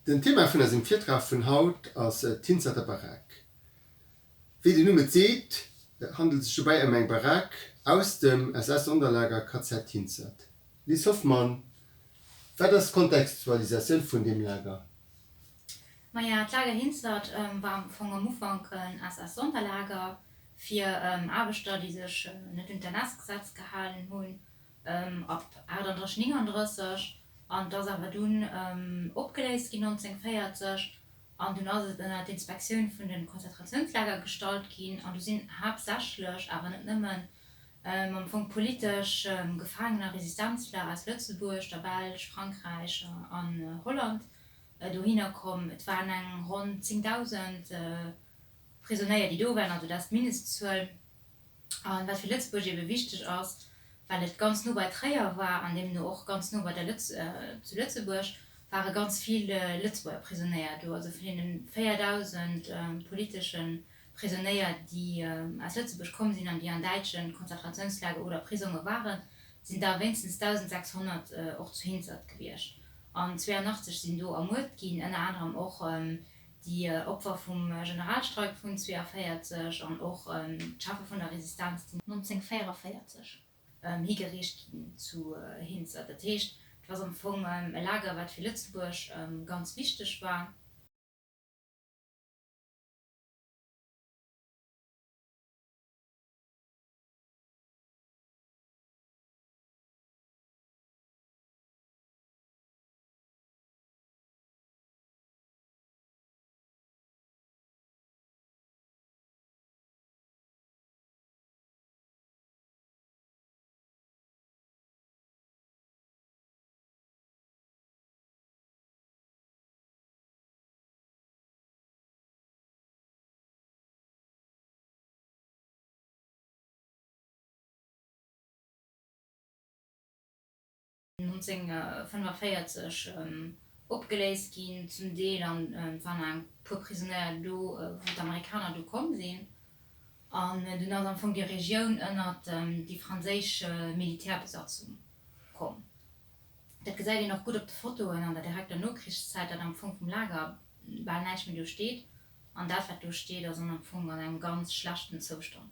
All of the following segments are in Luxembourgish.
Den Thema vun eisem Virtrag vun haut ass d'Hinzerter Barack. Wéi den Numm et seet, handelt sech dobäi ëm eng Barack aus dem SS-Sonderlager KZ Hinzert. Liz Hoffmann, wat ass d'Kontextualisatioun vun deem Lager? Maja, d'Lager Hinzert war am Fong am Ufank en SS-Sonderlager fir Aarbechter, déi sech net un d'NS-Gesetz gehalen hunn. ab 38, 39 an et ass awer dunn opgeléist ginn 1940 an dunn ass et ënner d'Inspektioun vun de Konzentratiounslager gestallt ginn an du sinn haaptsächlech, awer net nëmmen, am Fong politesch Gefaangener, Resistenzler aus Lëtzebuerg, der Belsch, Frankräich an Holland dohinner komm. Et waren eng ronn 10.000 Prisonéier, déi do waren, also dat ass d'Mindestzuel. An wat fir Lëtzebuerg ebe wichteg ass, well et ganz no bei Tréier war an deemno och ganz no bei der Lëtz zu Lëtzebuerg, ware ganz vill Lëtzebuerger Prisonéier do. Also vun deene 4.000 politesche Prisonéier, déi aus Lëtzebuerg komm sinn an déi an däitsche Konzentratiounslager oder Prisonge waren, sinn der wéinstens 1.600 och zu Hinzert gewiescht. An 82 sinn do ermuert ginn, ënner anerem och déi Opfer vum Generalstreik vun 42 an och d'Cheffe vun der Resistenz, déi 1944 higeriicht ginn zu Hinzert. Dat heescht, et ass am Fong e Lager, wat fir Lëtzebuerg ganz wichteg war. 1945 opgeléist ginn, zum Deel, an et waren nach eng puer Prisonéier do, wou d'Amerikaner du komm sinn. An dunn ass am Fong déi Regioun ënnert déi franséisch Militärbesatzung komm. Dat gesäit een och gutt op de Fotoen an der direkter Nokrichszäit, datt am Fong vum Lager bal näischt méi do steet. An dat, wat do steet, ass an am Fong an engem ganz schlechten Zoustand.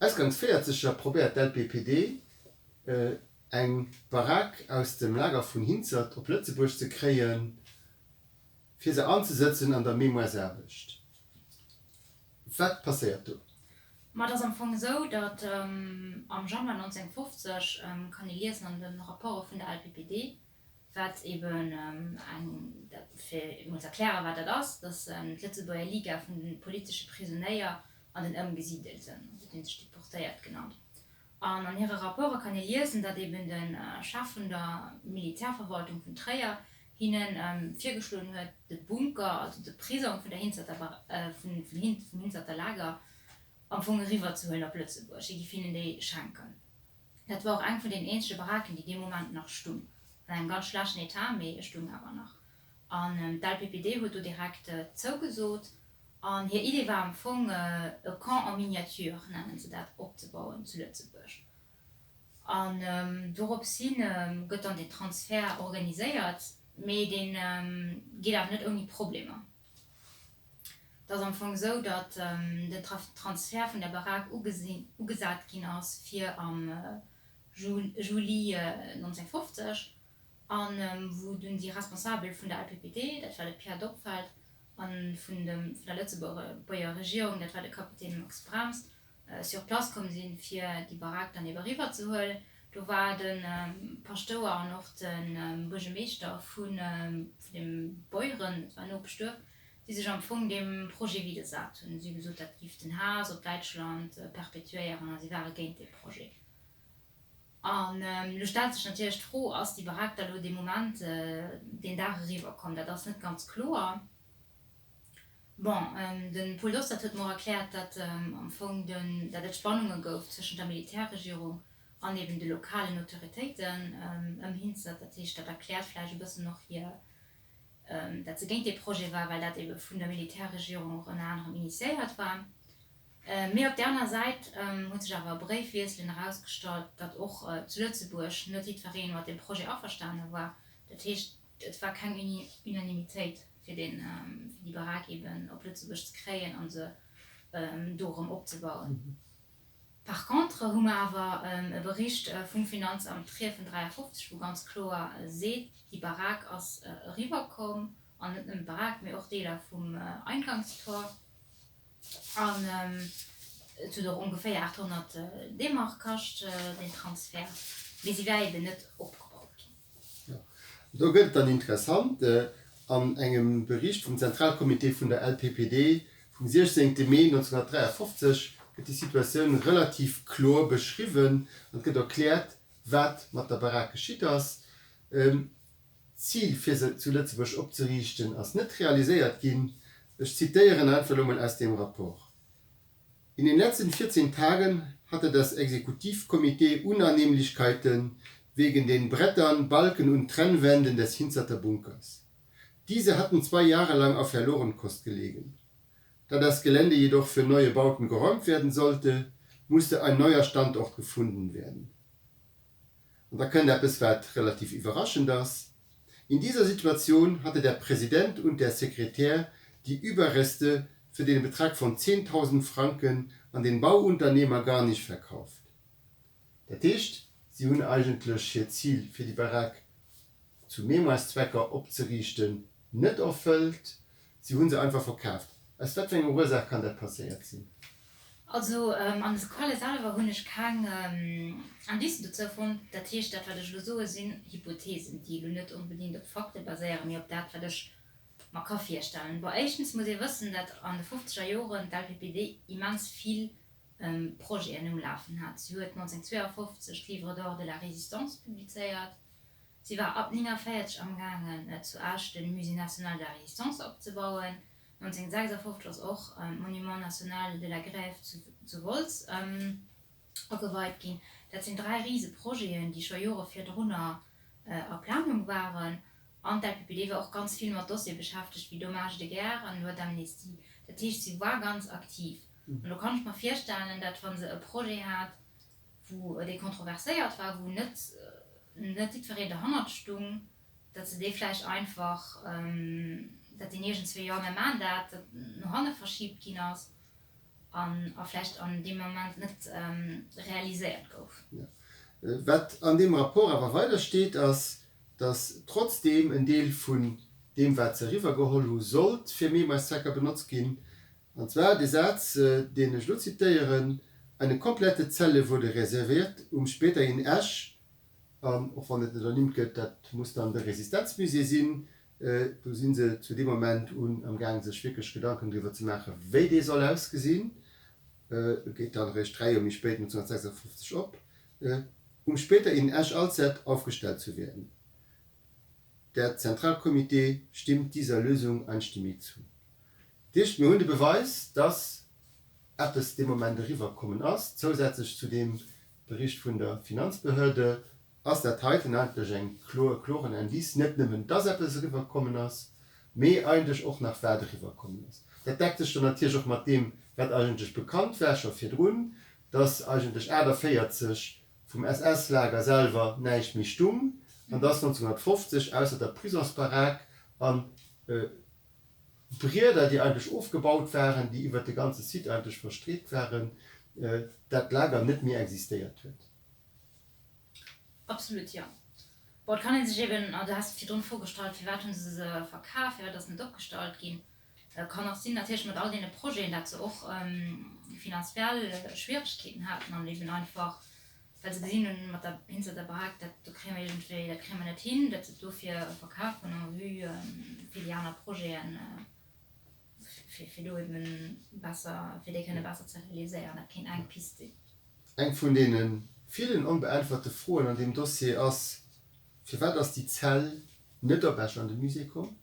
Ausgangs Véierzeger probéiert d'LPPD eng Barack aus dem Lager vun Hinzert op Lëtzebuerg ze kréien, fir se anzesëtzen an der Mémoiresaarbecht. Wat passéiert do? Ma et ass am Fong esou, datt am Januar 1950, kann ee liesen an de Rapporte vun der LPPD, wat eben eng, dat fir emol ze erklären, wat dat ass, dat ass d'Lëtzebuerger Liga vun de politesche Prisonéier an den Ëmgesidelten, also déi hunn sech Deportéiert genannt. An an hire Rapporte kann ee liesen, datt eben de Chef vun der Militärverwaltung vun Tréier hinne virgeschloen huet, de Bunker, also de Prisong vun der Hinzerter, vum Hinzerter Lager, am Fong eriwwer ze huelen op Lëtzebuerg. Hie giff hinnen déi schenken. Dat war och eng vun den eenzege Baraken, déi dee Moment nach stung. An engem ganz schlechten Etat, mee e stung awer nach. An d'LPPD huet do direkt zougesot. An hir Idee war am Fong, e Camp en miniature, nennen se dat, opzebauen zu Lëtzebuerg. An dorops hi gëtt dann den Transfert organiséiert, mee dee geet awer net ouni Problemer. Et ass am Fong esou, datt den Transfert vun der Barack ugesat ginn ass fir am Juli 1950, a wou dunn déi Responsabel vun der LPPD, dat war de Pierre Dopfeld, a vun der Lëtzebuerger Regierung, dat war de Kapitän Max Brahms, sur place komm sinn, fir déi Barack dann ebe riwwer ze huelen. Do war de Paschtouer an och de Buergemeeschter vun dem Beuren, dat war en Nopeschduerf, déi sech am Fong deem Projet widdersat hunn. Si hu gesot, dat giff den Haass op Däitschland perpétuéieren a si ware géint dee Projet. An elo stellt sech natierlech d'Fro, Ass déi Barack da lo dee Moment, deen Dag eriwwer komm? Dat ass net ganz kloer. Bon, de Paul Dostert huet mer och erkläert, datt am Fong den, datt et Spannunge gouf zwëschent der Militärregierung. an eben de lokalen Autoritéiten ëm Hinzert. Dat heescht, dat erkläert vläicht e bëssen och hir, dat se géint dee Projet war, well dat ebe vun der Militärregierung och ënner anerem initiéiert war. Mee op där aner Säit huet sech awer a Bréifwiesselen erausgestallt, datt och zu Lëtzebuerg net jiddweree mat deem Projet averstane war. Dat heescht, et war keng Unanimitéit, fir deen, fir déi Barack eben op Lëtzebuerg ze kréien a se do erëm opzebauen. Par contre hu mer awer e Bericht vum Finanzamt Trier vun 53, wou ganz kloer seet, déi Barack ass eriwwerkomm, an net nëmmen d'Barack, mee och Deeler vum Eingangstor. An et huet och ongeféier 800 D-Mark kascht, deen Transfert, mee si war eben net opgebaut ginn. Jo, do gëtt et dann interessant. An engem Bericht vum Zentralcomité vun der LPPD vum 16 Mee 1953 gëtt déi Situatioun relativ kloer beschriwwen an et gëtt erkläert, wat mat der Barack geschitt ass. D'Zil, fir se zu Lëtzebuerg opzeriichten, ass net realiséiert ginn. Ech zitéieren einfach elo mol aus deem Rapport. In den letzten 14 Tagen hatte das Exekutivkomitee Unannehmlichkeiten wegen den Brettern, Balken und Trennwänden des Hinzerter Bunkers. Diese hatten zwei Jahre lang auf Verlorenkost gelegen. Da das Gelände jedoch für neue Bauten geräumt werden sollte, musste ein neuer Standort gefunden werden. An da kënnt eppes, wat relativ iwwerraschend ass, In dieser Situation hatte der Präsident und der Sekretär die Überreste für den Betrag von 10.000 Franken an den Bauunternehmer Garnich verkauft. Dat heescht, si hunn eigentlech hiert Zil, fir déi Barack zu Mémoireszwecker opzeriichten, net erfëllt. Si hu se einfach verkaaft. Aus wat fir enger Ursaach kann dat passéiert sinn? Also an de Quelle selwer hunn ech keng Indicen dozou fonnt. Dat heescht, dat wat ech elo soe sinn Hypothesen, déi elo net onbedéngt op Fakte baséieren, mee op dat wat ech mer ka virstellen. Bon, éischtens muss ee wëssen, dat an de fofzeger Joren d'LPPD immens vill Projeten um Lafen hat. Si huet 1952 d'Livre d'or de la Résistance publizéiert. Si war ab 49 amgaangen zu Esch de Musée national de la Résistance opzebauen. 1956 ass och d'Monument national de la Grève zu Wolz ageweit ginn. Dat sinn 3 rise Projeten, déi scho Jore virdrunner a Planung waren. An d'LPPD war och ganz vill mat Dossiere beschäftegt wéi Dommages de guerre an Loi d'amnistie. Dat heescht, si war ganz aktiv. An do kann ech mer virstellen, dat wa se e Projet hat, wou dee kontroverséiert war, wou net net jiddwereen derhannert stung, datt se dee vläicht einfach, datt deen iergendswéi, jo mir maachen dat, dat no hanne verschiibt ginn ass an a vläicht an deem Moment net realiséiert gouf. Jo. Wat an deem Rapport awer weider steet, ass, datt trotzdeem en Deel vun deem, wat se eriwwergeholl hu sollt fir Mémoireszwecker benotzt ginn, an zwar dee Saz, deen ech elo zitéieren, Eine komplette Zelle wurde reserviert, um später in Esch, An och wann et net ernimmt gëtt, dat muss dann de Resistenzmusée sinn, do si se zu deem Moment un am Gaang sech wierklech Gedanken driwwer ze maachen, wéi dee soll ausgesinn. E geet dann eréischt 3 Joer méi spéit, 1956, op, um später in Esch-Alzette aufgestellt zu werden. Der Zentralcomité stimmt dieser Lösung einstimmig zu. Dat heescht, mir hunn de Beweis, dass eppes dee Moment eriwwerkommen ass, zousätzlech zu deem Bericht vun der Finanzbehörde, ass dat heiten eigentlech eng kloer, kloren Indice, net nëmmen, dass eppes eriwwerkommen ass, mee eigentlech och nach, wat eriwwerkommen ass. Dat deckt sech dann natierlech och mat deem, wat eigentlech bekannt war scho virdrun, dass eigentlech 48 vum SS-Lager selwer näischt méi stung an dass 1950 ausser der Prisonsbarack an Brieder, déi eigentlech ofgebaut waren, déi iwwert de ganze Site eigentlech verstreet waren, dat Lager net méi existéiert huet. Absolut, jo. Bon, et kann ee sech eben, du has virdrun d'Fro gestallt, firwat hu se se verkaf, firwat ass net opgestallt ginn. Kann och sinn natierlech mat all deene Projeten, dat se och finanziell Schwieregkeeten haten an eben einfach, well se gesinn hunn, mat der Hinzer der Barack, dat do kréie mer iergendwéi, dat kréie mer net hin, dat se et dofir verkaf hunn en vue fir déi aner Projeten, fir fir do eben besser, fir déi kënne besser ze realiséieren. Dat kéint eng Pist sinn. Eng vun deene villen onbeäntwerte Froen an deem Dossier ass, Firwat ass déi Zell net op Esch an de Musée komm?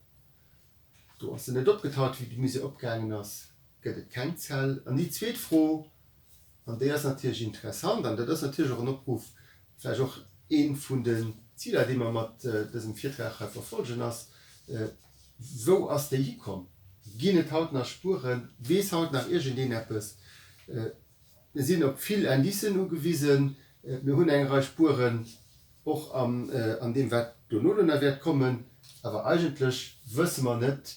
Do ass se net opgetaucht. Wéi de Musée opgaangen ass, gëtt et keng Zell. An déi zweet Fro, an déi ass natierlech interessant, an dat ass natierlech och en Opruff. Vläicht och ee vun den Ziler, déi mer mat dësem Virtrag hei verfolgen, ass, Wou ass déi hikomm? Ginn et haut nach Spueren? Weess haut nach iergendeen eppes? Mir sinn op vill Indicen ugewisen. Mir hunn eng Rei Spueren och an deem, wat dono do nach wäert kommen. Awer eigentlech wësse mer net,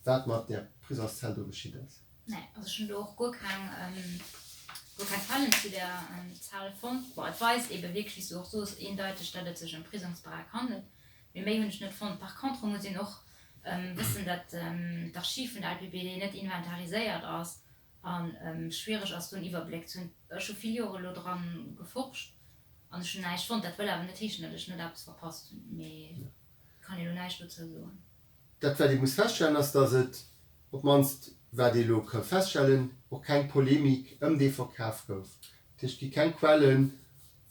wat mat där Prisonszell do geschitt ass. Nee, also ech hunn do och guer keng, guer keng Quellen zu där Zell fonnt. Bon, et weist eebe wierklech, wéi s du och soos, eendeiteg, datt et sech ëm Prisongsbarack handelt, mee méi hunn ech net fonnt. Par contre muss een och wëssen, datt d'Archiv vun der LPBD net inventariséiert ass a schwiereg ass, do en Iwwerbléck ze hunn. Ech hu vill Jore elo dran geforscht an ech hunn näischt fonnt. Dat wëll awer net heeschen, datt ech net eppes verpasst hunn, mee kann elo näischt dozou soen. Dat wat ee muss feststellen ass, datt et, op d'mannst wat ee elo ka feststellen, och keng Polemik ëm dee Verkaf gouf. Dat heescht, et gi keng Quellen,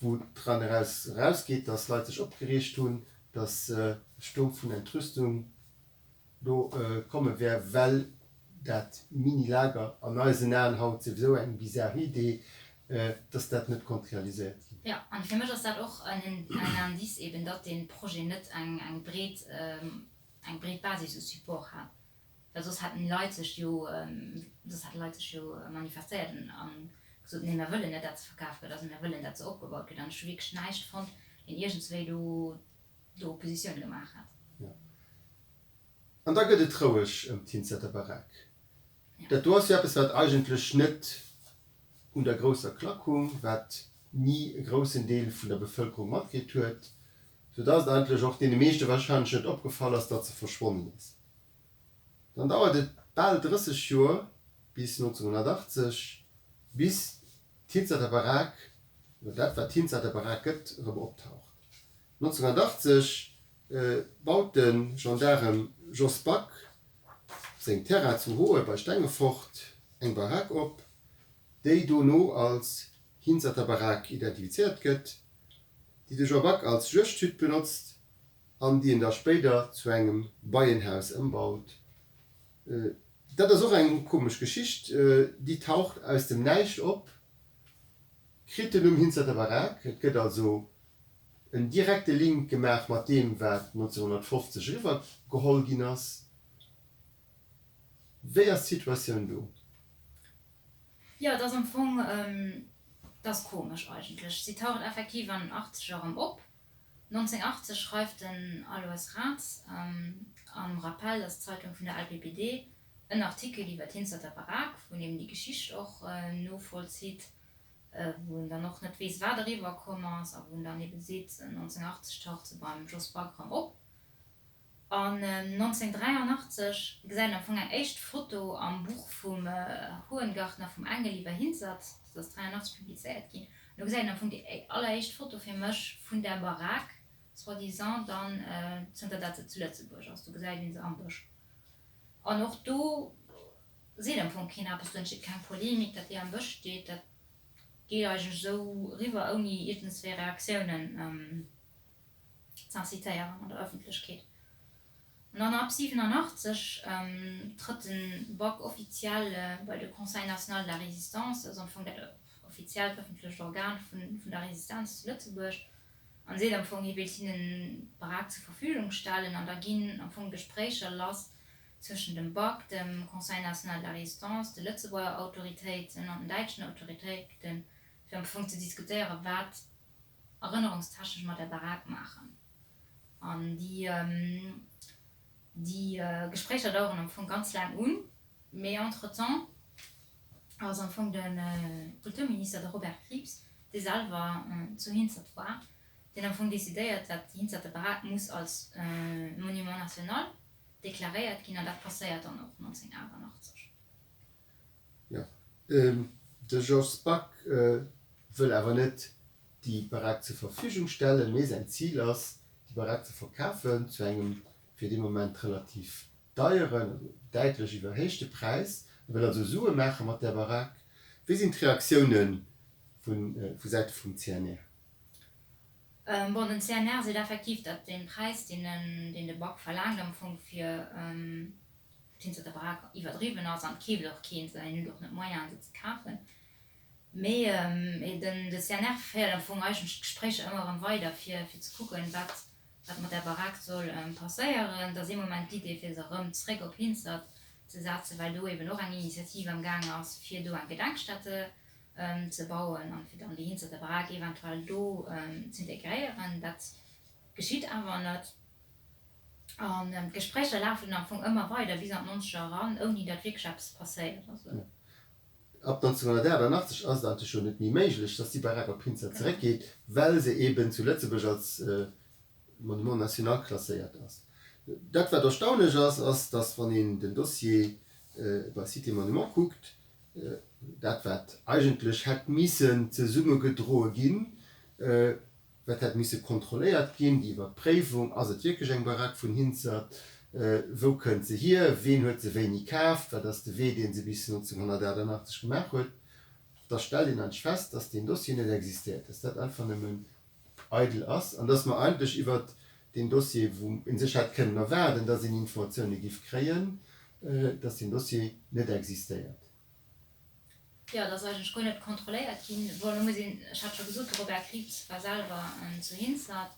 wou dran eraus erausgeet, datt Leit sech opgereegt hunn, datt e Sturm vun Entrüstung do komme wär, well dat Mini-Lager, an eisen Aen haut souwisou eng bizar Idee, datt dat net konnt realiséiert ginn. Jo, an fir mech ass dat och en Indice eben, datt dee Projet net eng breet, eng breet Basis u Support hat, well soss hätten Leit sech jo, soss hätte Leit sech jo manifestéiert a gesot, nee, mer wëllen net, dat se verkaf gëtt, also mer wëllen, dat se opgebaut gëtt. An ech hu wierklech näischt fonnt, deen iergendswéi do, do Oppositioun gemaach hätt. Jo. An da gëtt et roueg ëm d'Hinzerter Barack. Dat do ass jo eppes, wat eigentlech net un der grousser Klack hung, wat ni e groussen Deel vun der Bevëlkerung matkritt huet, sou dass et eigentlech och deene meeschte wahrscheinlech net opgefall ass, datt se verschwonnen ass. Dann dauert et bal 30 Joer, bis 1980, bis d'Hinzerter Barack, oder dat wat d'Hinzerter Barack gëtt, erëm optaucht. 1980 baut de Gendaarem Jos Back op sengem Terrain zu Hoe bei Stengefort eng Barack op, déi dono als Hinzerter Barack identifizéiert gëtt, déi de Jean Back als Juegdhütt benotzt an déi en da spéider zu engem Beienhaus ëmbaut. Dat ass och eng komesch Geschicht, déi taucht aus dem Näischt op, kritt den Numm Hinzerter Barack, et gëtt also en direkte Link gemaach mat deem, wat 1950 eriwwer geholl ginn ass. Wéi ass d'Situatioun do? Jo, et ass am Fong, et ass komesch eigentlech. Si taucht effektiv an den Achtzeger erëm op. 1980 schreift den Aloyse Raths am Rappel, dat ass d'Zeitung vun der LPPD, en Artikel iwwer d'Hinzerter Barack, wou en eben déi Geschicht och novollzitt. wou en dann och net weess, wat eriwwer komm ass a wou en dann ebe seet, 1980 taucht se beim Jos Bagram op. An 1983 gesäit een am Fong eng éischt Foto am Buch vum Hohengartner vum Engel iwwer Hinzert, dat ass 83 publizéiert ginn, an do gesäit een am Fong déi alleréischt Foto fir mech vun där Barack, soi-disant dann zënter dat se zu Lëtzebuerg ass, do gesäit ee se am Bësch. An och do Seet am Fong keen eppes, do entsteet keng Polemik, datt déi am Bësch steet, dat geet eigentlech esou eriwwer, ouni iergendswéi Reaktiounen z'incitéieren an der Ëffentlechkeet. An dann ab 87 trëtt de Bac offiziell bei de Conseil national de la Résistance, dat ass am Fong dat offiziellt ëffentlecht Organ vun der Resistenz zu Lëtzebuerg, an seet am Fong, hie wéilt hinnen d'Barack zur Verfügung stellen. An da ginn am Fong Gespréicher lass zwëschen dem Bac, dem Conseil national de la Résistance, de Lëtzebuerger Autoritéiten an den däitschen Autoritéiten, fir am Fong ze diskutéieren, wat erënnerungstechnesch mat där Barack maachen. An déi, déi Gespréicher daueren am Fong ganz laang un, mee entretemps ass am Fong de Kulturminister, de Robert Krieps, dee selwer zu Hinzert war, deen am Fong decidéiert, dat déi Hinzerter Barack muss als Monument national deklaréiert ginn an dat passéiert dann och 1988. Jo, de Georges Back wëll awer net déi Barack zur Verfügung stellen, mee säin Zil ass, déi Barack ze verkafen zu engem fir dee Moment relativ deieren, also däitlech iwwerhéichte Präis. E wëll also Sue maache mat där Barack. Wéi sinn d'Reaktioune vu Säite vum CNR? Bon, den CNR seet effektiv, datt dee Präis, deen en, deen de Bac verlaangt, am Fong fir d'Hinzerter Barack iwwerdriwwen ass an et keeft och keen se, en huet och net d'Moyenen, se ze kafen. Mee den de CNR féiert am Fong eigentlech d'Gespréicher ëmmer erëm weider, fir fir ze kucken, wat wat mat där Barack soll passéieren. Et ass ee Moment d'Idee, fir se erëm zréck op Hinzert ze setzen, well do eben och eng Initiativ am Gaang ass, fir do eng Gedenkstätte ze bauen an fir dann déi Hinzerter Barack eventuell do z'integréieren. Dat geschitt awer net. An d'Gespréicher lafen am Fong ëmmer weider bis an d'Nonzeger eran, ouni datt wierklech eppes passéiert. Also. Ab 1988 ass et eigentlech jo net méi méiglech, datt déi Barack op Hinzert zeréckgeet, well se eben zu Lëtzebuerg als Monument national klasséiert ass. Dat wat erstaunlech ass, ass, datt wann een den Dossier bei Sites et Monuments kuckt, dat wat eigentlech hätt missen zesummegedroe ginn, wat hätt misse kontrolléiert ginn, déi Iwwerpréiwung, ass et wierklech eng Barack vun Hinzert, wou kënnt se hier, ween huet se wéini kaaft, wat ass de Wee, dee se bis 1988 gemaach huet, da stellt een eigentlech fest, dass deen Dossier net existéiert, dass dat einfach nëmmen eidel ass an dass mer eigentlech iwwert deen Dossier, wou ee sech hätt kënnen erwaarden, dass een Informatioune giff kréien, dass deen Dossier net existéiert. Jo, et ass eigentlech guer net kontrolléiert ginn. Bon, elo muss een, ech hat scho gesot, de Robert Krieps war selwer zu Hinzert.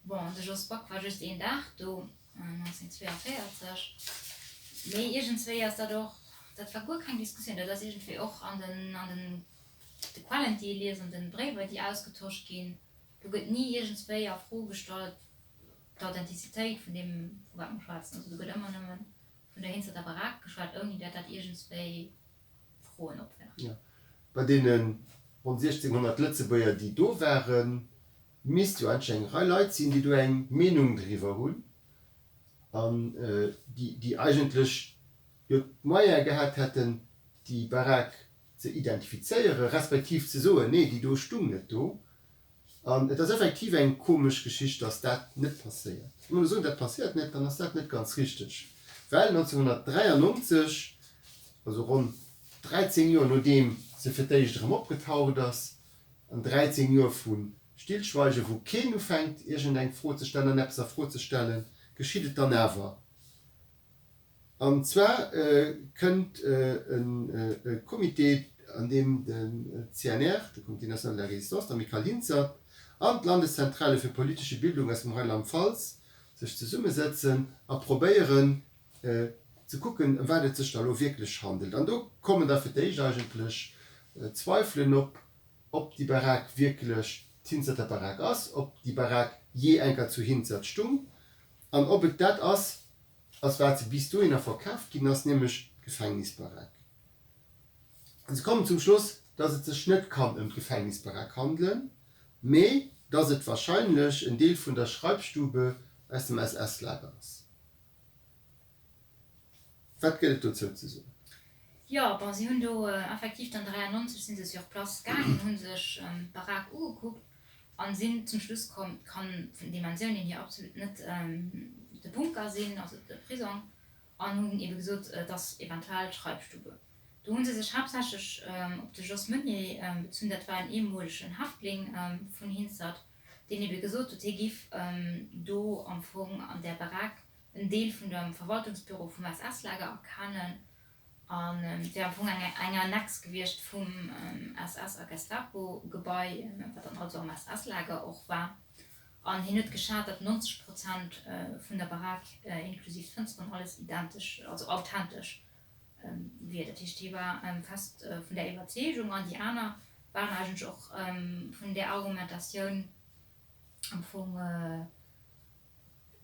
Bon, de Jos Back war just een Dag do, 1942. Mee iergendswéi ass dat och, dat war guer keng Diskussioun. Dat ass iergendwéi och an den, an den, de Quellen, déi ee liest, an den Bréiwer, déi ausgetosch ginn, do gëtt ni iergendswéi a Fro gestallt d'Authentizitéit vun deem, vu wat mer schwätzen. Also do gëtt ëmmer nëmmen vun der Hinzerter Barack geschwat, ouni dat dat iergendswéi Froen opwerft. Jo, bei deene ronn 1.600 Lëtzebuerger, déi do waren, misst jo eigentlech eng Rei Leit sinn, déi do eng Meenung driwwer hunn an déi eigentlech jo d'Moyene gehat hätten, déi Barack ze identifizéieren, respektiv ze soen, nee, déi do stung net do. An et ass effektiv eng komesch Geschicht, dass dat net passéiert. Wa mer elo soen, dat passéiert net, dann ass dat net ganz richteg, well 1993, also ronn 13 Joer nodeem se fir d'éischt erëm opgetaucht ass, an 13 Joer vu Stillschweigen, wou keen ufänkt iergendeng Fro ze stellen an eppes a Fro ze stellen, geschitt et dann awer. An zwar kënnt e Comité, an deem de CNR, de Comité national de la Résistance, d'Amicale Hinzert an d'Landeszentrale für politische Bildung aus dem Rheinland-Pfalz sech zesummesëtzen a probéieren ze kucken, ëm wat et sech da elo wierklech handelt. An do kommen da fir d'éischt eigentlech Zweifelen op, ob déi Barack wierklech d'Hinzerter Barack ass, ob déi Barack jee enker zu Hinzert stung an ob et dat ass, ass wat se bis dohinner verkaaft ginn ass, nämlech d'Gefängnisbarack. An se kommen zum Schluss, dass et sech net kann ëm d'Gefängnisbarack handelen, mee dass et wahrscheinlech en Deel vun der Schreibstube aus dem SS-Lager ass. Wat gëtt et dozou ze soen? Jo, bon, si hunn do effektiv dann 93 si se sur place gaangen, hu sech d'Barack ugekuckt An sinn zum Schluss komm, et kann vun den Dimensiounen hier absolut net de Bunker sinn, also de Prisong, an hunn ebe gesot, et ass eventuell d'Schreibstube. Do hu se sech haaptsächlech op de Jos Meunier bezunn, dat war en ehemolegen Häftling vun Hinzert, deen ebe gesot huet, hie giff do am Fong an där Barack en Deel vun dem Verwaltungsbüro vum SS-Lager erkennen. An et wär am Fong eng Annex gewiescht vum SS a Gestapo-Gebai, wat dann also am SS-Lager och war. An hien huet geschat, datt 90 Prozent vun der Barack, inklusiv d'Fënsteren, alles identesch, also authentesch wier. Dat heescht, hie war fest vun där Iwwerzeegung an déi aner waren eigentlech och vun där Argumentatioun am Fong,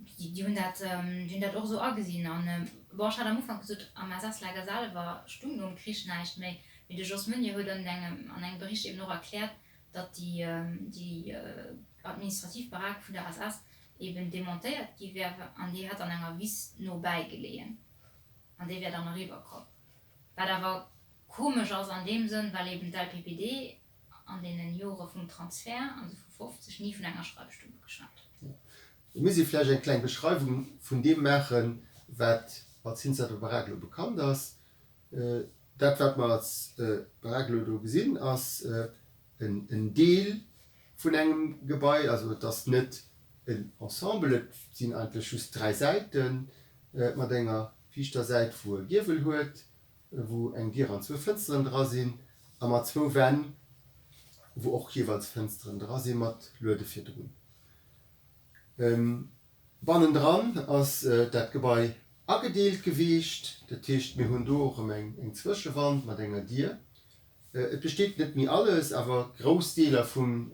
Déi hunn dat, déi hunn dat och esou agesinn. An, bon, ech hat am Ufank gesot, am SS-Lager selwer stung nom Krich näischt méi, mee de Jos Meunier huet an engem, an engem Bericht eben och erkläert, datt déi, déi administrativ Barack vun der SS eben demontéiert gi wär an déi hätt an enger Wiss nobäi geleeën an déi wär dann eriwwer komm. Wat awer komesch ass an deem Sënn, well eben d'LPPD an deenen Jore vum Transfert, also vu 50, ni vun enger Schreibstube geschwat. Et muss ee vläicht eng kleng Beschreiwung vun deem maachen, wat als Hinzerter Barack elo bekannt ass. Dat, wat mer als Barack elo do gesinn, ass en Deel vun engem Gebai. Also et ass net en Ensemble, et sinn eigentlech just dräi Säite mat enger viischter Säit, wou e Giewel huet, wou eng Dier an zwou Fënsteren dra sinn. A mat zwou Wänn, wou och jeeweils Fënsteren dra si mat Luede virdrun. Bannendran ass dat Gebai agedeelt geweecht, dat heescht mir hunn do och erëm eng Zwëschewand mat enger Dier. Et besteet net méi alles, awer grouss Deeler vun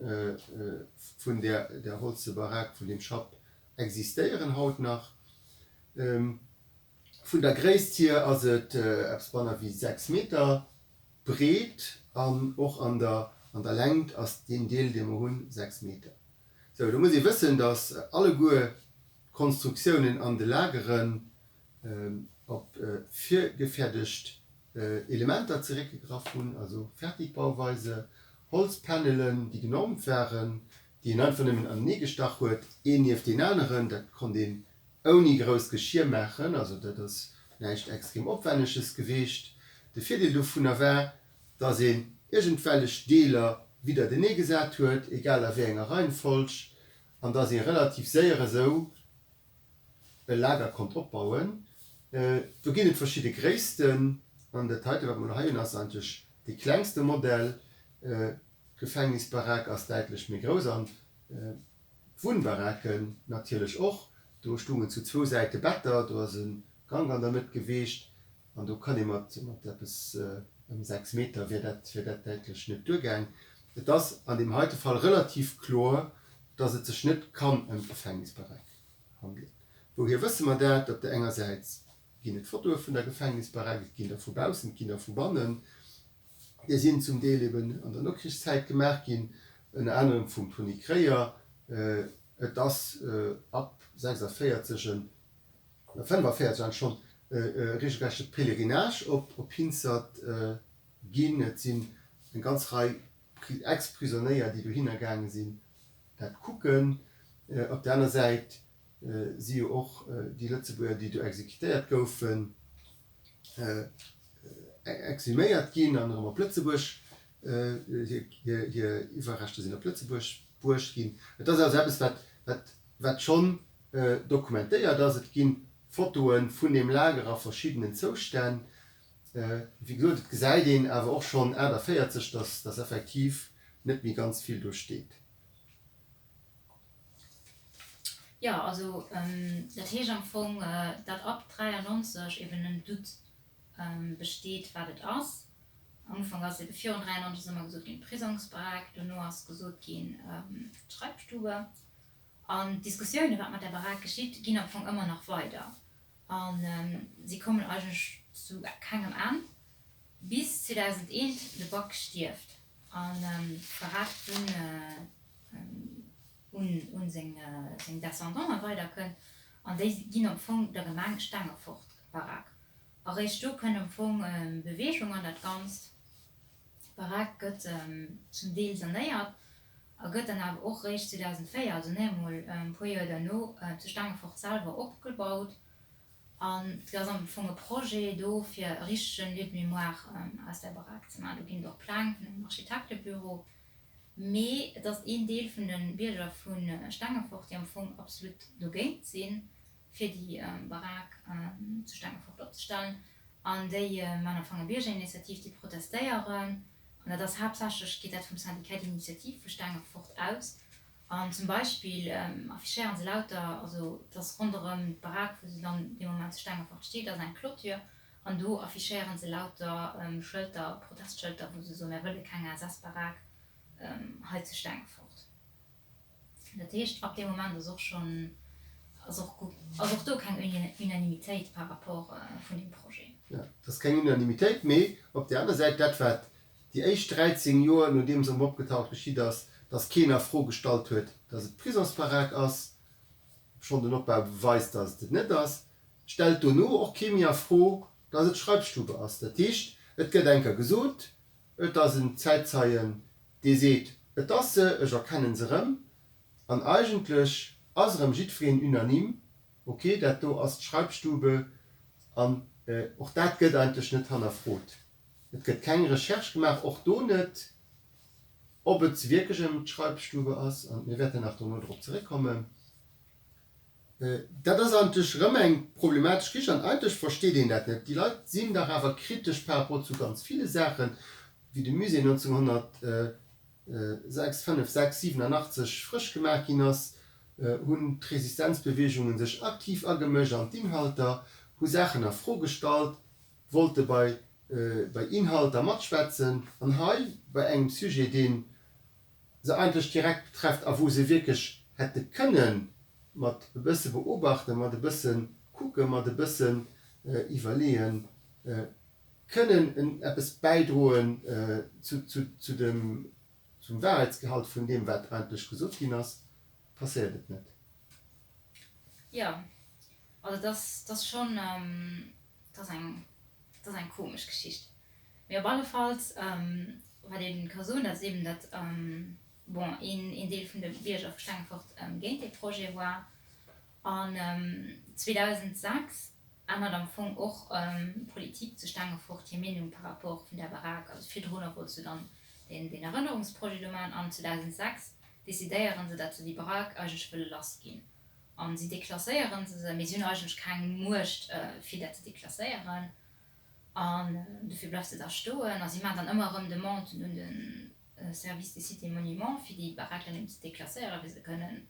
där holze Barack, vun deem Schapp existéieren haut nach. Vun der Gréisst hier ass et eppes manner wéi 6 Meter breet an och an der an der Längt ass deen Deel, dee mer hunn, 6 Meter. Sou, do muss ee wëssen, datt alleguer d'Konstruktiounen an de Lageren op virgefäerdegt Elementer zeréckgegraff hunn, also Fertigbauweise, Holzpanelen, déi genormt waren, déi een einfach nëmmen anenee gestach huet, een nieft deen aneren. Dat konnt een ouni grousst Geschier maachen, also dat ass näischt extrem Opwänneges geweecht. De Virdeel dovunner war, dass een iergendwellech Deeler widdertenee gesat huet, egal a wéi enger Reihenfolg, an dass ee relativ séier esou e Lager konnt opbauen. Do ginn et verschidde Gréissten, an dat heite wat mer elo hei hunn ass eigentlech dee klengste Modell. D'Gefängnisbarack ass däitlech méi grouss an D'Wunnbaracken natierlech och. Do stungen zu zwou Säite Better, do ass e Gank an der Mëtt geweecht an do kann ee mat eppes ëm 6 Meter wier dat wier dat däitlech net duergaang. Et ass an deem heite Fall relativ kloer, datt et sech net kann ëm d'Gefängnisbarack handelen. Wouhier wësse mer dat? Op der enger Säit ginn et Fotoe vun der Gefängnisbarack, et ginn der vu baussen, et ginn der vu bannen. Déi sinn zum Deel eben an der Nokrichszäit gemaach ginn, ënner anerem vum Tony Kréier. Et ass ab 46 en, oder 45 eigentlech schonn, e regelrechte Pèlerinage op Hinzert ginn. Et sinn eng ganz Rei Ex-Prisonéier, déi dohinner gaange sinn, dat kucken. Op der aner Säit si jo och déi Lëtzebuerger, déi do exekutéiert goufen, exhuméiert ginn an erëm op Lëtzebuerg, hir Iwwerreschter sinn op Lëtzebuerg bruecht ginn. Et ass also eppes, wat, wat schonn dokumentéiert ass. Et gi Fotoe vun deem Lager a verschiddenen Zoustänn. Wéi gesot, et gesäit een awer och schonn 48, datt, datt effektiv net méi ganz vill do steet. Jo, also dat heescht am Fong, datt ab 93 eben en Doute besteet, wat et ass. Am Ufank ass ebe virun 93 ass ëmmer gesot ginn, Prisongsbarack, dono ass gesot ginn, Schreibstube. An d'Diskussiounen, wat mat där Barack geschitt, ginn am Fong ëmmer nach weider. A si kommen eigentlech zu kengem Enn, bis 2001 de Back stierft an d'Barack dunn un seng Descendanten weiderkënnt. An déi ginn am Fong der Gemeng Stengefort d'Barack. Eréischt do kënnt am Fong Beweegung an dat Ganzt. D'Barack gëtt zum Deel sanéiert a gëtt dann awer och réischt 2004, also net emol e puer Joer derno, zu Stengefort selwer opgebaut. An et ass am Fong e Projet do, fir e richtegen Lieu de mémoire aus där Barack ze maachen. Do ginn et och Pläng vun engem Architektebüro. Mee et ass een Deel vun de Bierger vu Stengefort, déi am Fong absolut dogéint sinn, fir déi Barack zu Stengefort opzestellen. An déi maachen am Fong eng Biergerinitiativ, déi protestéieren. An dat ass haaptsächlech, geet dat vum Syndicat d'initiative vu Stengefort aus. An zum Beispill affichéiere se lauter, also et ass ronderëm d'Barack, wou se dann dee Moment zu Stengefort steet, ass eng Clôture. An do affichéiere se lauter Schëlter, Protestschëlter, wou se soen, Mär wëlle keng SS-Barack hei zu Stengefort. Dat heescht, ab deem Moment ass och schonn, ass och, ass och do keng Unanimitéit par rapport vun deem Projet. Jo, et ass keng Unanimitéit, mee op där aner Säit, dat wat déi éischt 13 Joer, nodeem se erëm opgetaucht geschitt ass, datt keen a Fro gestallt huet, datt et d'Prisonsbarack ass, schonn den Opbau beweist, datt et et net ass, stellt dono och kee méi a Fro, datt et d'Schreibstube ass. Dat heescht, et gëtt eng Kéier gesot, et ass en Zäitzeien, dee seet, et ass se, ech erkennen se erëm, an eigentlech ass erëm jiddwereen unanime, ok, dat do ass d'Schreibstube, an och dat gëtt eigentlech net hannerfrot. Et gëtt keng Recherche gemaach, och do net, ob et wierklech ëm d'Schreibstube ass, an mir wäerten nach dono drop zeréckkommen. Dat ass eigentlech erëm eng problematesch Geschicht an eigentlech versteet een dat net. Déi Leit sinn dach awer kritesch par rapport zu ganz ville Saachen. Wéi de Musée 1906, 5, 6, 87 frësch gemaach ginn ass, hunn d'Resistenzbeweegungen sech aktiv agemëscht an d'Inhalter, hu Saachen a Fro gestallt, wollte bei bei Inhalter matschwätzen. An hei, bei engem Sujet, dee se eigentlech direkt betrefft a wou se wierklech hätte kënne mat e bësse beobachten, mat e bësse kucken, mat e bëssen iwwerleeën, kënnen en eppes bäidroen zu, zu, zu dem, zum Wahrheitsgehalt vun deem, wat eigentlech gesot ginn ass, passéiert et net. Jo, also et ass, et ass schonn, et ass eng, et ass eng komesch Geschicht. Mee op allefalls, wat ee ka soen, dat ass eeben, datt, bon, een, een Deel vun de Bierger vu Stengefort géint dee Projet war an 2006 ännert am Fong och d'Politik zu Stengefort hir Meenung par rapport vun där Barack. Also virdrunner wollt se dann deen Erënnerungsprojet do maachen an 2006 decidéiere se, datt se déi Barack eigentlech wëlle lass ginn. A si deklasséiere se, mee si hunn eigentlech keng Muecht fir dat ze deklasséieren an dofir bleift se da stoen. A si maachen dann ëmmer erëm Demanden un de Service des Sites et Monuments fir déi Barack dann eben ze deklasséieren, fir se kënnen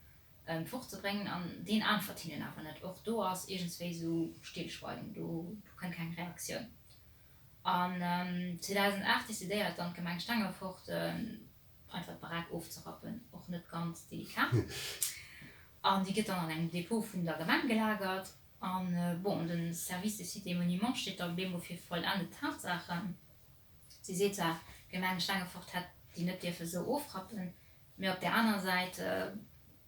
fortzebréngen an deen äntwert hinnen awer net. Och do ass iergendswéi esou Stillschweigen, do kënnt keng Reaktioun. An 2008 decidéiert dann d'Gemeng Stengefort einfach d'Barack ofzerappen, och net ganz delikat. An déi gëtt dann an engem Depot vun der Gemeng gelagert. An bon, de Service des Sites et Monuments steet da bemol fir vollendet Tatsaachen. Si seet zwar, d'Gemeng Stengefort hätt déi net dierfe sou ofrappen, Mee op där aner Säit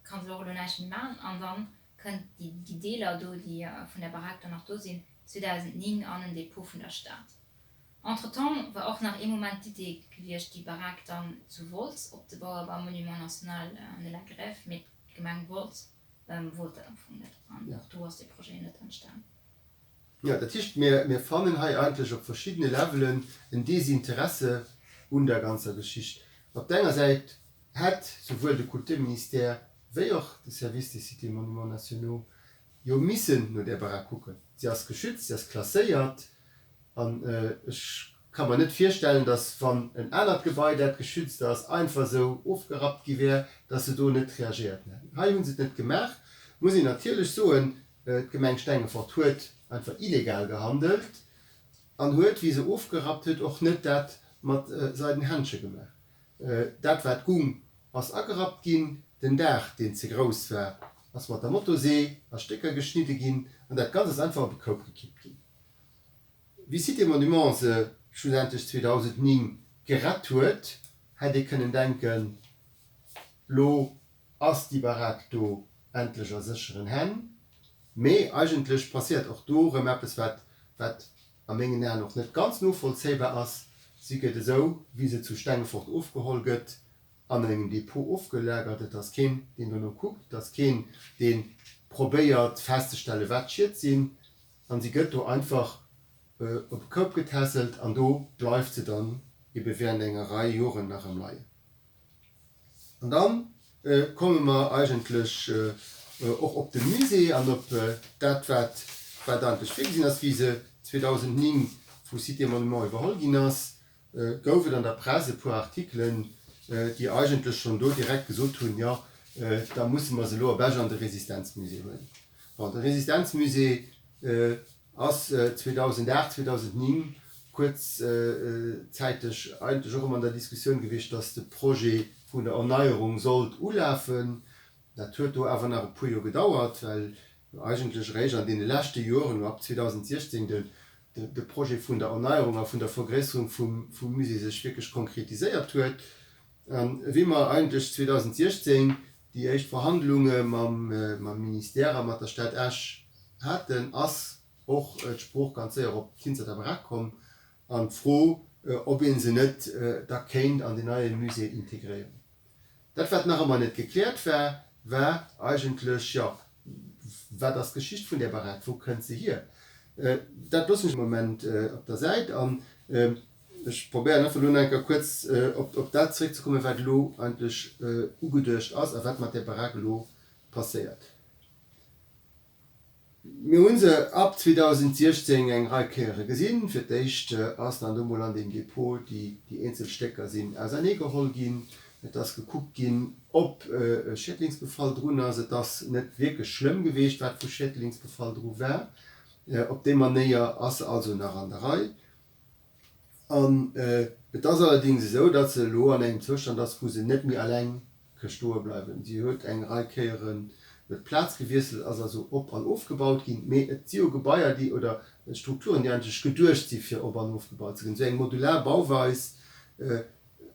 kann se och elo näischt méi maachen. An da kënnt déi Deeler do, déi vun der Barack do nach do sinn, 2009 an en Depot vun der Stad. Entretemps war och nach ee Moment d'Idee gewiescht, déi Barack dann zu Wolz opzebauen, beim Monument national de la Grève, mee d'Gemeng Wolz wollt dat am Fong net an och do ass dee Projet net entstan. Jo, dat heescht, mir fannen hei eigentlech op verschiddene Levelen en Desinteresse un der ganzer Geschicht. Op der enger Säit hätt souwuel de Kulturministère wéi och de Service des Sites et Monuments nationaux jo missen no där Barack kucken. Si ass geschützt, si ass klasséiert an ech ka mer net virstellen, datt wann en anert Gebai, dat geschützt ass, einfach esou ofgerappt gi wär, datt se do net reagéiert hätten. Hei hu se et net gemaach, muss een natierlech soen. D'Gemeng Stengefort huet einfach illegal gehandelt an huet, wéi se ofgerappt huet, och net dat mat seiden Händsche gemaach. Dat wat gung, ass agerappt ginn, den Daach, deen ze grouss war, ass mat der Motosee a Stécker geschnidde ginn an dat Ganzt ass einfach op e Koup gekippt ginn. Wéi Cité Monuments se schlussendlech 2009 gerett huet, hätt ee kënnen denken, lo Ass déi Barack do endlech a sécheren Hänn? Mee eigentlech passéiert och do erëm eppes, wat wat a mengen Aen och net ganz novollzéibar ass, Si gëtt esou, wéi se zu Stengefort ofgeholl gëtt, an engem Depot ofgelagert. Et ass keen, deen dono kuckt, et ass keen, dee probéiert festzestellen, wat d'Schied sinn. An si gëtt do einfach op e Koup getässelt an do bleift se dann ebe während enger Rei Joren nach erëm leien. An da komme mer eigentlech och op de Musée an op dat, wat wat eigentlech virgesinn ass. Wéi se 2009 vu Sites et Monuments iwwerholl ginn ass, gouf et an der Press e puer Artikelen, déi eigentlech schonn do direkt gesot hunn, jo, da musse mer se elo op Esch an de Resistenzmusée huelen. Bon, de Resistenzmusée Ass 2008, 2009 kuerzzäiteg eigentlech och ëmmer an der Diskussioun gewiescht, datt de Projet vun der Erneierung sollt ulafen. Dat huet do awer nach e puer Joer gedauert, well jo eigentlech eréischt an deene leschte Joren, no ab 2016, de Projet vun der Erneierung a vun der Vergréisserung vum Musée sech wierklech konkretiséiert huet. A wéi mer eigentlech 2016 déi éischt Verhandlunge mam Ministère a mat der Stad Esch haten, ass och d'Sprooch ganz séier op d'Hinzerter Barack komm an d'Fro, ob ee se net da kéint an den neie Musée integréieren. Dat, wat nach ëmmer net gekläert war, war eigentlech, jo, wat ass d'Geschicht vun där Barack, wou kënnt se hier? Dat loossen ech e Moment op der Säit an Ech probéieren einfach elo nach eng Kéier kuerz op dat zeréckzekommen, wat elo eigentlech ugeduecht ass a wat mat där Barack elo passéiert. Mir hu se ab 2016 eng Rei Kéiere gesinn. Fir d'éischt ass dann do mol an deem Depot déi eenzel Stécker sinn auserneegeholl ginn. Et ass gekuckt ginn, ob e Schädlingsbefall drun ass. Et ass net wierklech schlëmm geweecht, wat vu Schädlingsbefall dru war. Op déi Manéier ass se also nach an der Rei. An et ass allerdéngs esou, datt se elo an engem Zoustand ass, wou se net méi alleng ka stoe bleiwen. Si huet eng Rei Kéieren d'Plaz gewiesselt, ass also op an ofgebaut ginn. Mee et si jo Gebaier, déi, oder Strukturen, déi eigentlech geduecht si fir op an ofgebaut ze ginn. Esou eng modular Bauweis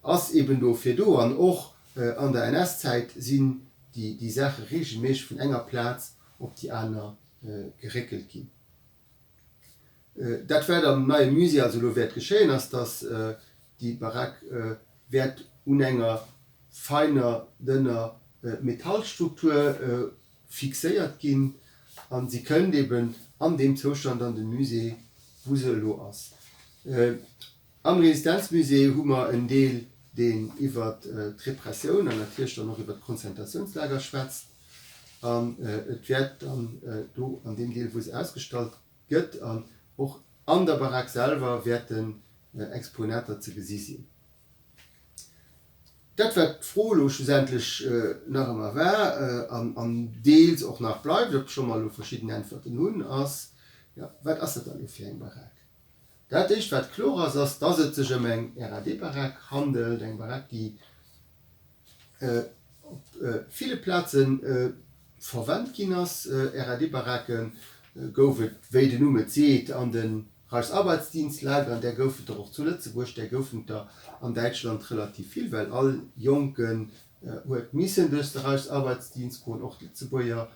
ass eben dofir do. An och an der NS-Zäit sinn déi Saache reegelméisseg vun enger Plaz op déi aner geréckelt ginn. Dat wat am neie Musée also elo wäert geschéien, ass, datt déi Barack wäert un enger feiner, dënner Metallstruktur fixéiert ginn a si kënnt eben an deem Zoustand an de Musée, wou se elo ass. Am Resistenzmusée hu mer en Deel, deen iwwert d'Repressioun an natierlech dann och iwwert d'Konzentratiounslager schwätzt. An et wäert dann do an deem Deel, wou se ausgestallt gëtt, an och an der Barack selwer wäerten Exponater ze gesi sinn. Dat, wat d'Fro elo schlussendlech nach ëmmer war an deels och nach bleift, obscho mer elo verschidden Äntwerten hunn, ass, Jo, wat ass dat da elo fir eng Barack? Dat éischt, wat kloer ass, ass, dass et sech ëm eng RAD-Barack handelt, eng Barack, déi op ville Plaze verwent ginn ass. RAD-Baracke gouf et, wéi den Numm et seet, an de Reichsarbeitsdienstlagern. Där goufen et der och zu Lëtzebuerg, där goufen et der an Däitschland relativ vill, well all Jonken huet missen duerch de Reichsarbeitsdienst goen, och d'Lëtzebuerger.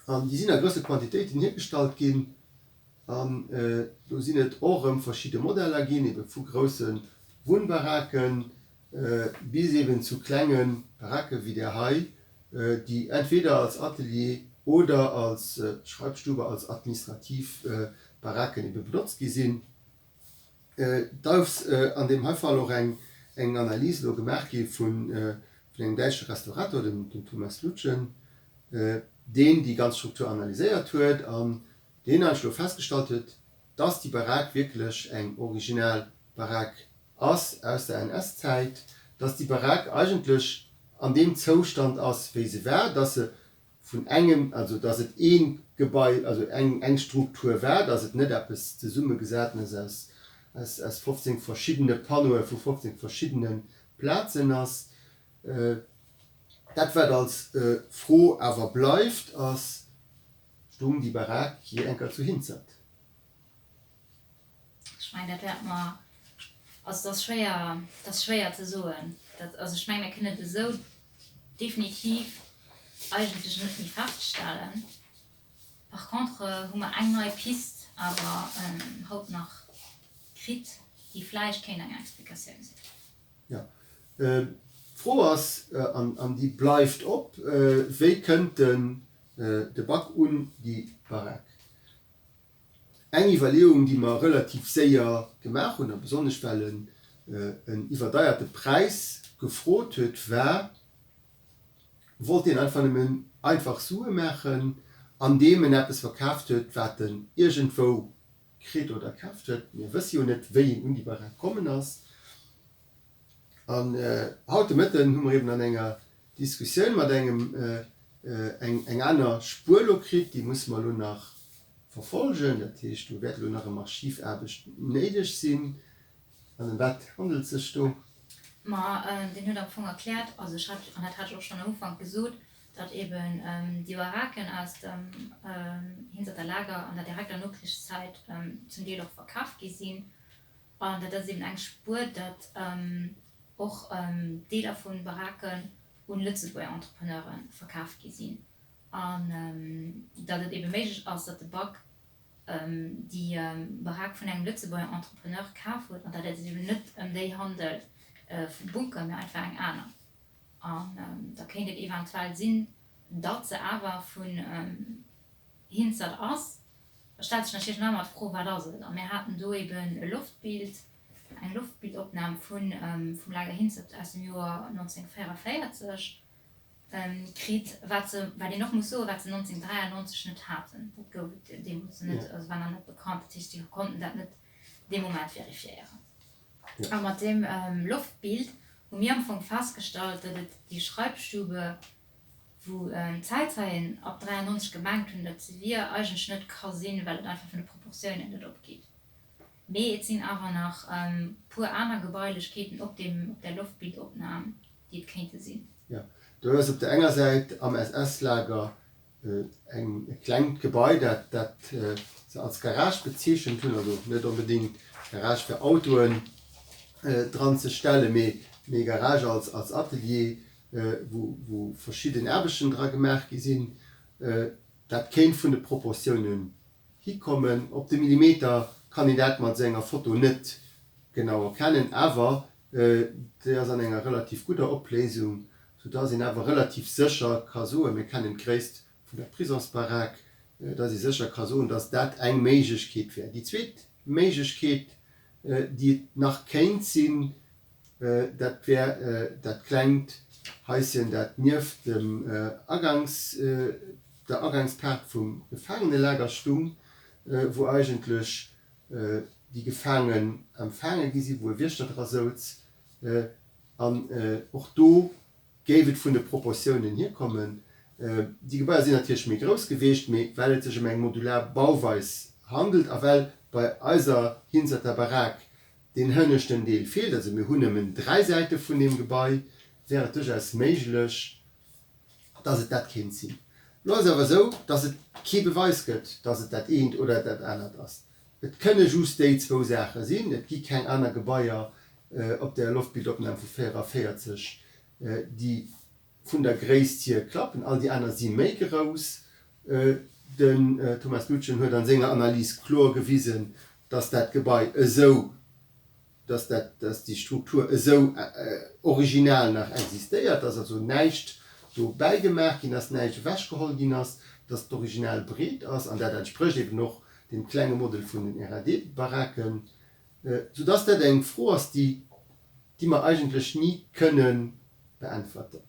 An déi sinn a grousse Quantitéiten hiergestallt ginn. An do sinn et och erëm verschidde Modeller ginn, ebe vu grousse Wunnbaraken bis eben zu klenge Baracke wéi där hei, déi entweder als Atelier oder als Schreibstube, als administrativ Baracken ebe benotzt gi sinn. Et ass an deem hei Fall och eng Analys elo gemaach gi vun engem däitsche Restaurator, dem Thomas Lutgen, deen déi ganz Struktur analyséiert huet an deen eigentlech elo festgestallt huet, dass déi Barack wierklech eng original Barack ass aus der NS-Zäit, dass déi Barack eigentlech an deem Zoustand ass, wéi se war, dass se vun engem, also dass et ee Gebai, also eng eng Struktur war, dass et net eppes Zesummegesatenes aus aus 15 verschiddene Panneaue vu 15 verschiddene Plazen ass. Dat, wat als Fro awer bleift, ass, Stung déi Barack jee enker zu Hinzert? Ech mengen, dat wäerte mer, also et ass schwéier, et ass schwéier ze soen. Dat, also ech mengen, mir kënnen et esou definitiv eigentlech net méi feststellen. Par contre hu mer eng nei Pist awer haut nach kritt, déi vläicht kéint eng Explikatioun sinn. Jo. D'Fro ass, an déi bleift op, Wéi kënnt den de Bac un déi Barack? Eng Iwwerleeung, déi mer relativ séier gemaach hunn, a besonnesch well en en iwwerdeierte Präis gefrot huet, war, Wollt deen einfach nëmmen einfach Sue maachen, andeem en eppes verkaaft huet, wat en iergendwou kritt oder kaaft huet? Mir wësse jo net, wéi en un déi Barack kommen ass. An haut de Mëtten hu mer eben an enger Diskussioun mat engem eng aner Spuer elo kritt, déi musse mer elo nach verfolgen. Dat heescht, do wäert elo nach ëm Archivaarbecht néideg sinn. An ëm wat handelt et sech do? Ma deen huet am Fong erkläert, also ech hat, an dat hat ech och schonn am Ufank gesot, datt eben déi Baraken aus dem Hinserter Lager an der direkter Nokrichszäit zum Deel och verkaf gi sinn. An dat ass eben eng Spuer, datt och Deeler vu Baraken un Lëtzebuerger Entrepreneure verkaf gi sinn an datt et ebe méiglech ass, datt de Bac déi Barack vun engem Lëtzebuerger Entrepreneur kaf huet an datt et sech eben net ëm déi handelt vum Bunker, mä einfach eng aner. An da kéint et eventuell sinn, datt se awer vun Hinzert ass. Da stellt sech natierlech nach ëmmer d'Fro, Wat ass et? A mir haten do eben e Loftbild, eng Loftbildopnam vun, vum Lager Hinzert aus dem Joer 1944. Kritt, wat se, wat een och muss soen, wat se 1993 net haten. Dat gouf et deemools net, also war nach net bekannt. Dat heescht, déi konnten dat net dee Moment verifiéieren. A mat deem Loftbild hu mir am Fong festgestallt, datt et déi Schreibstube, wou d'Zäitzeien ab 93 gemengt hunn, datt se wier, eigentlech net ka sinn, well et einfach vun de Proportiounen net opgeet. Mee et sinn awer nach puer aner Gebailechkeeten op deem, op där Loftbildopnam, déi et kéinte sinn. Jo, do ass op der enger Säit am SS-Lager eng e klengt Gebai, dat dat se als Garage bezeechent hunn, also net onbedéngt Garage fir Autoen dran ze stellen, mee mee Garage als als Atelier, wou wou verschidden Aarbechten dra gemaach gi sinn. Dat kéint vun de Proportiounen hikommen. Op de Millimeter kann een dat mat esou enger Foto net genau erkennen, awer déi ass an enger relativ gudder Opléisung, sou dass een awer relativ sécher ka soen, mir kennen d'Gréisst vun der Prisonsbarack, dass ee sécher ka soen, dass dat eng Méiglechkeet wär. Déi zweet Méiglechkeet, déi et nach kéint sinn, dat wär dat klengt Haischen, dat nieft dem Agangs, der Agangspaart vum Gefaangenelager stung, wou eigentlech déi Gefaangen empfaange gi sinn, wou e Wiechter dra souz. An och do géif et vun de Proportiounen hierkommen. Déi Gebaier sinn natierlech méi grouss geweecht, mee well et sech ëm eng modular Bauweis handelt a well bei eiser Hinserter Barack deen hënneschten Deel feelt, also mir hunn nëmmen 3 Säite vun deem Gebai, wär et duerchaus méiglech, dass et dat kéint sinn. Elo ass et awer esou, dass et kee Beweis gëtt, dass et dat eent oder dat anert ass. Et kënne just déi zwou Saache sinn. Et gi keng aner Gebaier op der Loftbildopnam vu 44, déi vun der Gréisst hier klappen. All déi aner si méi grouss. Den Thomas Lutgen huet an senger Analys kloer gewisen, dass dat Gebai esou, dass dat, dass déi Struktur esou original nach existéiert, dass also näischt do bäigemaach ginn ass, näischt ewechgeholl ginn ass, dass d'Original breet ass an dat entsprécht eben och deem klenge Model vun den RAD-Baracken, soudass dat eng Fro ass, déi, déi mer eigentlech ni kënne beäntwerten.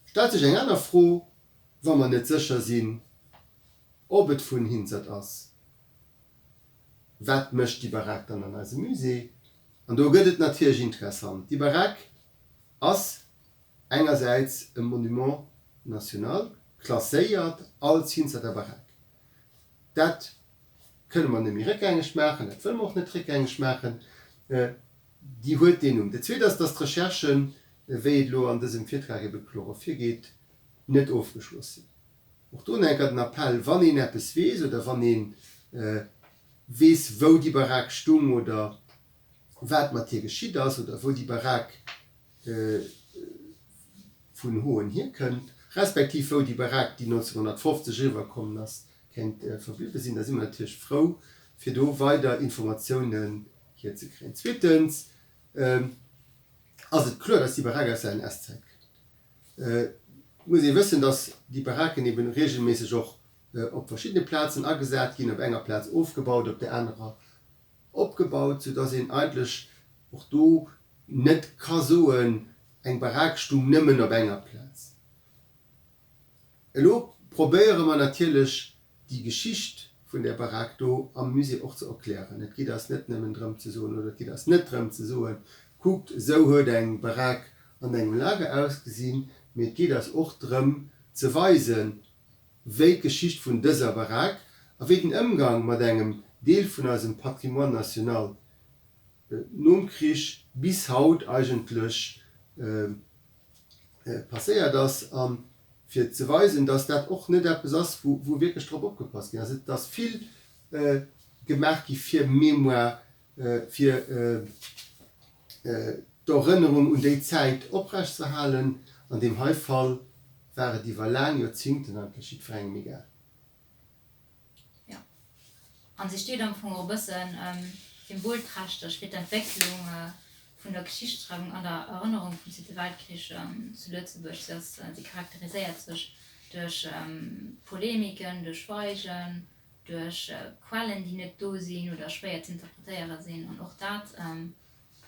Stellt sech eng aner Fro, wa mer net sécher sinn, ob et vun Hinzert ass, wat mécht déi Barack dann an eisem Musée? An do gëtt et natierlech interessant. Déi Barack ass engersäits e Monument national, klasséiert als Hinzerter Barack. Dat kënne mer net méi réckgängeg maachen, dat wëlle mer och net réckgängeg maachen. Déi huet deen Numm. Dat Zweet ass, dass d'Recherchen, wéi et elo an dësem Virtrag ebe kloer ervirgeet, net ofgeschloss sinn. Och do nach eng Kéier den Appell, wann een eppes weess oder wann ee weess, wou déi Barack stung oder wat mat hir geschitt ass oder wou déi Barack vun Hoen hierkënnt, respektiv wou déi Barack, déi 1950 eriwwerkommen ass, kéint verbliwwe sinn, da si mer natierlech frou, fir do weider Informatiounen hierzekréien. Zweetens ass et kloer, dass déi Barack aus der NS-Zäit kënnt. Et muss ee wëssen, dass déi Baracken eben regelméisseg och op verschiddene Plazen agesat ginn, op enger Plaz ofgebaut, op där anerer opgebaut, soudass een eigentlech och do net ka soen, eng Barack stung nëmmen op enger Plaz. Elo probéiere mer natierlech déi Geschicht vun där Barack do am Musée och ze erklären. Et geet eis net nëmmen drëm ze soen, oder et geet eis net drëm ze soen, kuckt, esou huet eng Barack an engem Lager ausgesinn, mee et geet eis och drëm ze weisen, wéi d'Geschicht vun dëser Barack a wéi den Ëmgang mat engem Deel vun eisem Patrimoine national nom Krich bis haut eigentlech passéiert ass a fir ze weisen, dass dat och net eppes ass, wou wierklech drop opgepasst ginn ass. Et ass vill gemaach gi fir Mémoire, fir d'Erënnerung un déi Zäit oprechtzeerhalen. An deem hei Fall war et iwwer laang Joerzingten eigentlech jiddwerengem egal. Jo. An si steet am Fong och e bëssen symbolträchteg fir d'Entwécklung vun der Geschichtsschreiwung an der Erënnerung vum Zweete Weltkrich zu Lëtzebuerg. Si ass, si charakteriséiert sech duerch Polemiken, duerch Schweigen, duerch Quellen, déi net do sinn oder schwéier z'interpretéiere sinn. An och dat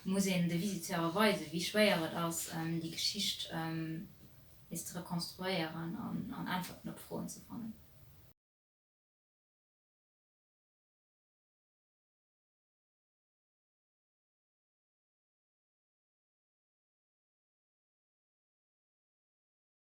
muss een de Visiteure weisen, wéi schwéier et ass, déi Geschicht. nees ze rekonstruéieren an Äntwerten op Froen ze fannen.